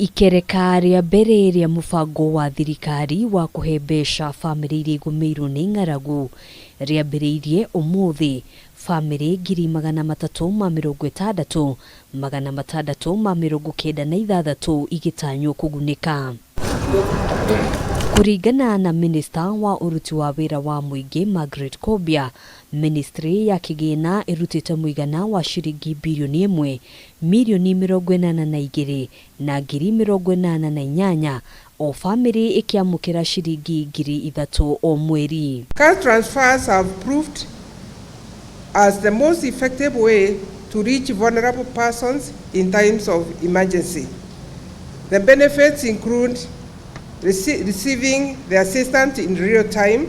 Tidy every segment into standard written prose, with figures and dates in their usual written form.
Ikereka rĩa mbere rĩa mũbango wa thirikari wa kũhe mbeca bamĩrĩ iria igũmĩirwo nĩ ng'aragu rĩambĩrĩirie ũmũthĩ, bamĩrĩ 360,696 igĩtanywo kũgunĩka. Kũringana na minista wa ũruti wa wĩra wa mũingĩ Margaret Kobia, ministry ya kĩgĩna ĩrutĩte mũigana wa ciringi birioni ĩmwe mirioni 82 na 88,000 o bamĩrĩ ĩkĩamũkĩra ciringi 3,000 o mweri. Cash transfers have proved as the most effective way to reach vulnerable persons in times of emergency. The benefits include receiving the assistance in real time,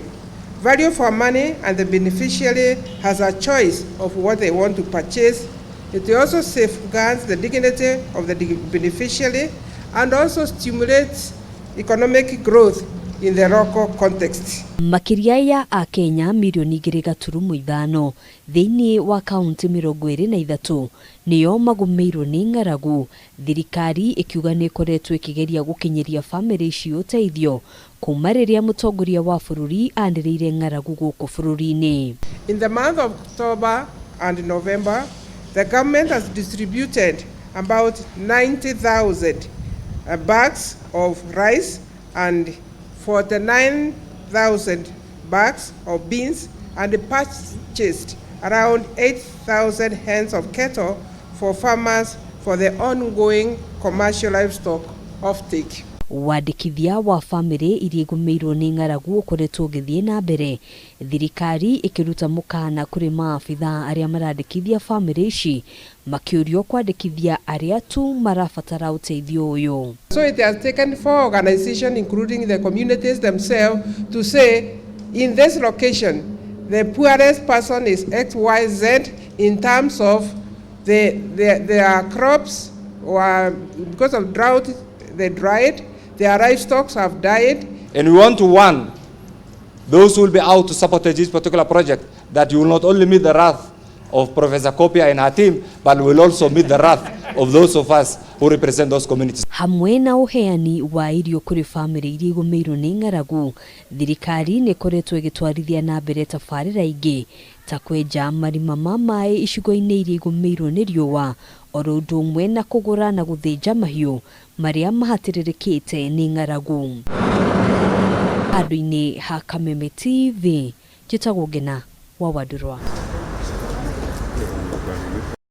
value for money, and the beneficiary has a choice of what they want to purchase. It also safeguards the dignity of the beneficiary and also stimulates economic growth in the local context. Makĩria ya Akenya mirioni 2.5 thĩinĩ wa kaunti 23 nĩo magũmĩirwo nĩ ng'aragu, thirikari ĩkiuga nĩ ĩkoretwo ĩkĩgeria gũkinyĩria bamĩrĩ ici ũteithio kuma rĩrĩa mũtongoria wa bũrũri anĩrĩire ng'aragu gũkũ bũrũri-inĩ. In the month of October and November, the government has distributed about 90,000 bags of rice and 49,000 bags of beans and purchased around 8,000 heads of cattle for farmers for the ongoing commercial livestock offtake. Wandĩkithia wa bamĩrĩ iria igũmĩirwo nĩ ng'aragu ũkoretwo ũgĩthiĩ na mbere, thirikari ĩkĩruta mũkana kũrĩ maabitha arĩa marandĩkithia bamĩrĩ ici, makĩũrio kwandĩkithia arĩa tu marabatara ũteithio ũyũ. So it has taken four organizations, including the communities themselves, to say in this location, the poorest person is XYZ in terms of their crops, or because of drought, they dried, their livestock have died. And we want to warn those who will be out to sabotage this particular project that you will not only meet the wrath of Professor Kobia and her team, but will also meet the wrath of those of us who represent those communities. Hamwe na ũheani wa irio kũrĩ bamĩrĩ iria igũmĩirwo nĩ ng'aragu, thirikari nĩ ĩkoretwo ĩgĩtwarithia na mbere tabarĩra ingĩ ta kwenja marima ma maĩ icigo-inĩ iria igũmĩirwo nĩ riũa, oro ũndũ ũmwe na kũgũra na gũthĩnja mahiũ marĩa mahatĩrĩrĩkĩte nĩ ng'aragu. Handũ-inĩ ha Kameme TV, njĩtagwo Ngena wa Wandũrwa.